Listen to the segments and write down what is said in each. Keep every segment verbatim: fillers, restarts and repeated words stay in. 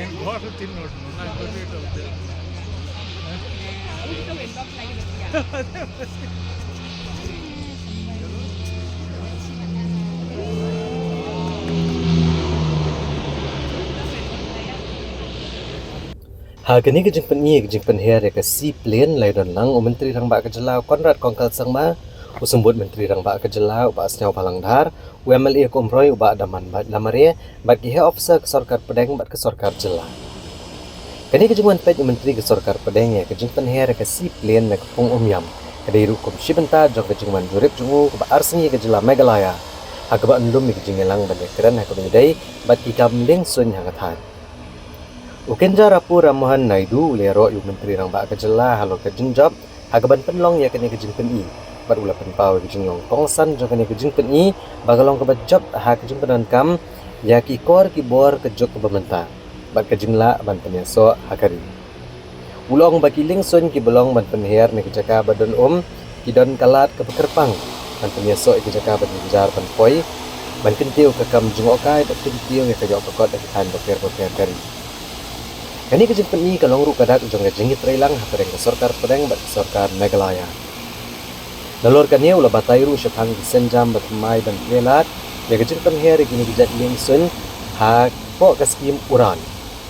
Ha kane ka jingpyni, ka jingpynher ïa ka seaplane la ïadon lang u Myntri Rangbah ka Jylla u Conrad Kongkal Sangma, u Symbud Myntri Rangbah ka Jylla u Bah Sniawbhalang Dhar, u M L A ka Umroi u Bah Damanbait Lamare, bad ki heh officer ka sorkar pdeng bad ka sorkar jylla. Kane ka jingwan peit u Myntri ka sorkar pdeng ïa ka jingpynher ïa ka seaplane na ka Pung Umiam ka dei ruh kum shi bynta jong ka jingwan jurip jong u kaba ar sngi ha ka jylla Meghalaya, ha kaba yn lum ïa ka jingïalang ban ïakren ha kaba ïadei bad ki kam liengsuiñ ha ka thaiñ. U Kirenjarapu Ram Mohan Naidu u la ïaroh ïa u Myntri Rangbah ka Jylla halor ka jingjop ha kaban pynlong ïa kane ka jingpyni, bad u la pynpaw ïa ka jinglong kongsan jong kane ka jingpyni ba ka long kaba jop ha ka jingpyndonkam ïa ki kor ki bor ka juk kaba mynta bad ka jinglah ban pynïasoh ha ka ri. U la ong ba ki liengsuiñ kiba long ban pynher na ki jaka ba don um ki don ka lad kaba kyrpang ban pynïasoh ïa ki jaka ba jynjar ban poi, ban kyntiew ka kam jngohkai bad kyntiew ïa ka ïoh ka kot ha ki thaiñ bapher bapher ka ri. Kane ka jingpyni ka long ruh ka dak jong ka jingïatreilang hapdeng ka sorkar pdeng bad ka sorkar Meghalaya. Nalor kane u la batai ruh shaphang ki sienjam ba thymmai ban plie lad ïa ka jingpynher ïa kine ki jait liengsuiñ hapoh ka skhim UDAN,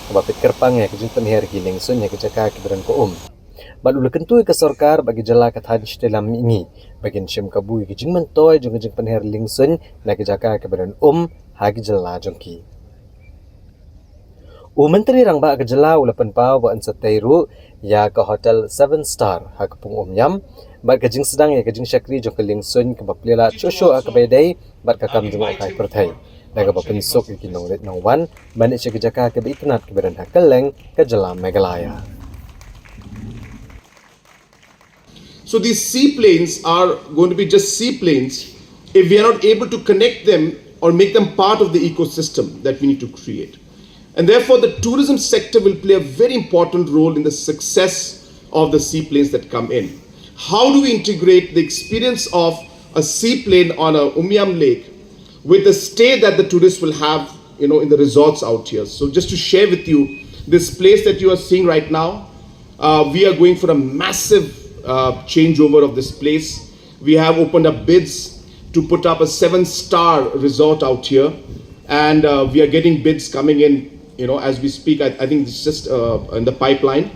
kaba peit kyrpang ïa ka jingpynher ïa ki liengsuiñ ha ki jaka kiba don ka um. Bad u la kyntu ïa ka sorkar bad ki jylla ka thaiñ shatei lam mihngi ba kin shim kabu ïa ka jingmyntoi jong ka jingpynher liengsuiñ na ki jaka kiba don um ha ki jylla jong ki. U Myntri Rangbah ka Jylla u la pynpaw ba yn sa tei ruh ïa ka hotel seven star ha ka Pung Umiam bad ka jingsdang ïa ka jingshakri jong ka liengsuiñ kaba plie lad shuh shuh ha kaba ïadei bad ka kam jngohkai pyrthei, da kaba pynsuk ïa ki nongleit nongwan ban leit sha ki jaka kiba itynnad kiba don ha kylleng ka jylla Meghalaya. So these seaplanes are going to be just seaplanes if we are not able to connect them or make them part of the ecosystem that we need to create. And therefore, the tourism sector will play a very important role in the success of the seaplanes that come in. How do we integrate the experience of a seaplane on a Umiam Lake with the stay that the tourists will have, you know, in the resorts out here? So just to share with you, this place that you are seeing right now, uh, we are going for a massive uh, changeover of this place. We have opened up bids to put up a seven-star resort out here, and uh, we are getting bids coming in, you know, as we speak. I, I think it's just uh, in the pipeline.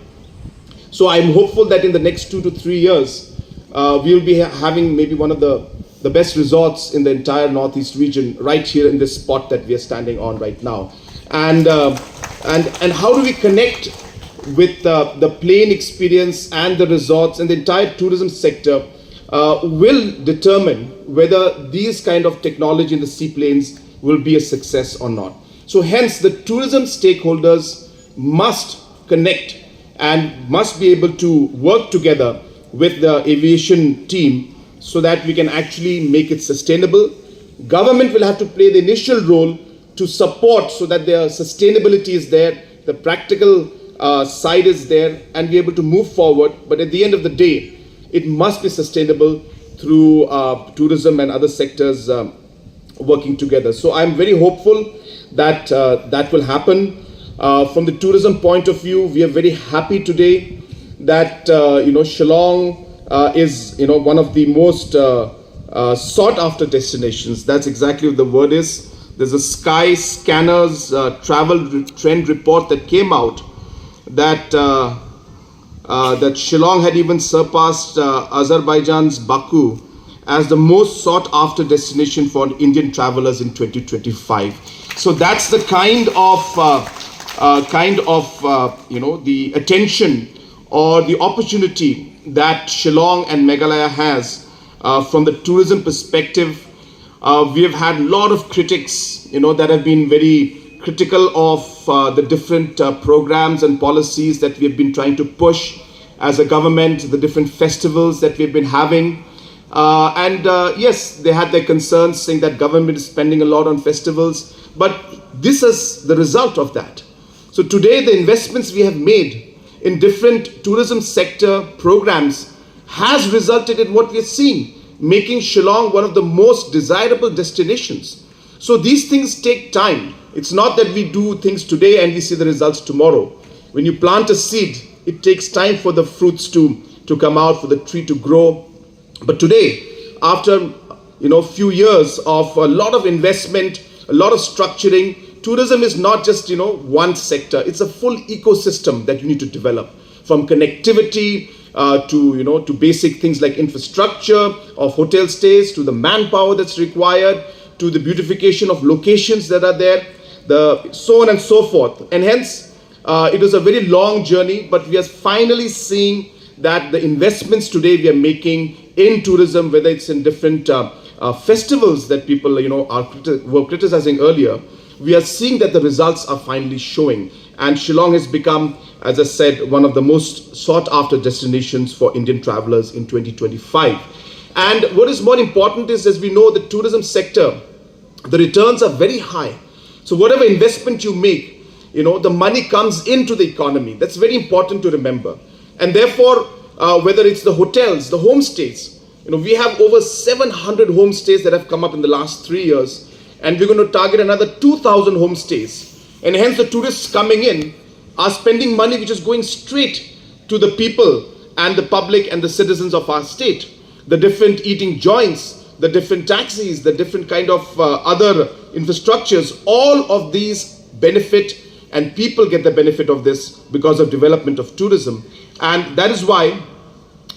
So I'm hopeful that in the next two to three years, uh, we'll be ha- having maybe one of the, the best resorts in the entire Northeast region right here in this spot that we are standing on right now. And, uh, and, and how do we connect with uh, the plane experience and the resorts and the entire tourism sector uh, will determine whether these kind of technology in the seaplanes will be a success or not. So hence the tourism stakeholders must connect and must be able to work together with the aviation team so that we can actually make it sustainable. Government will have to play the initial role to support so that the sustainability is there, the practical uh, side is there, and be able to move forward. But at the end of the day, it must be sustainable through uh, tourism and other sectors uh, working together. So I'm very hopeful that uh, that will happen. Uh, from the tourism point of view, we are very happy today that uh, you know Shillong uh, is you know one of the most uh, uh, sought after destinations. That's exactly what the word is. There's a Sky Scanners uh, travel re- trend report that came out that uh, uh, that Shillong had even surpassed uh, Azerbaijan's Baku as the most sought after destination for Indian travelers in twenty twenty-five. So that's the kind of uh, uh, kind of uh, you know the attention or the opportunity that Shillong and Meghalaya has uh, from the tourism perspective. Uh, we have had a lot of critics, you know, that have been very critical of uh, the different uh, programs and policies that we have been trying to push as a government, the different festivals that we've been having. Uh, and uh, yes, they had their concerns, saying that government is spending a lot on festivals. But this is the result of that. So today, the investments we have made in different tourism sector programs has resulted in what we are seeing, making Shillong one of the most desirable destinations. So these things take time. It's not that we do things today and we see the results tomorrow. When you plant a seed, it takes time for the fruits to, to come out, for the tree to grow. But today, after, you know, few years of a lot of investment, a lot of structuring, tourism is not just, you know, one sector. It's a full ecosystem that you need to develop, from connectivity uh, to, you know, to basic things like infrastructure of hotel stays, to the manpower that's required, to the beautification of locations that are there, the so on and so forth. And hence, uh, it was a very long journey, but we are finally seeing that the investments today we are making in tourism, whether it's in different uh, uh, festivals that people, you know, are criti- were criticizing earlier, we are seeing that the results are finally showing. And Shillong has become, as I said, one of the most sought after destinations for Indian travelers in twenty twenty-five. And what is more important is, as we know, the tourism sector, the returns are very high. So whatever investment you make, you know, the money comes into the economy. That's very important to remember. And therefore, uh, whether it's the hotels, the homestays, you know, we have over seven hundred homestays that have come up in the last three years, and we're going to target another two thousand homestays. And hence, the tourists coming in are spending money which is going straight to the people and the public and the citizens of our state. The different eating joints, the different taxis, the different kind of uh, other infrastructures, all of these benefit, and people get the benefit of this because of development of tourism. And that is why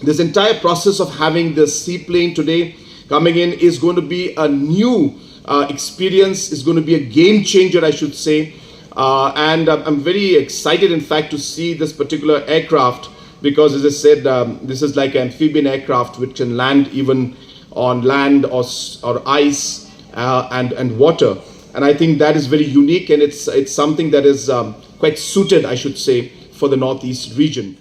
this entire process of having this seaplane today coming in is going to be a new uh, experience, is going to be a game changer, I should say. Uh, and I'm I'm very excited, in fact, to see this particular aircraft because, as I said, um, this is like an amphibian aircraft which can land even on land or, s- or ice uh, and, and water. And I think that is very unique, and it's, it's something that is um, quite suited, I should say, for the Northeast region.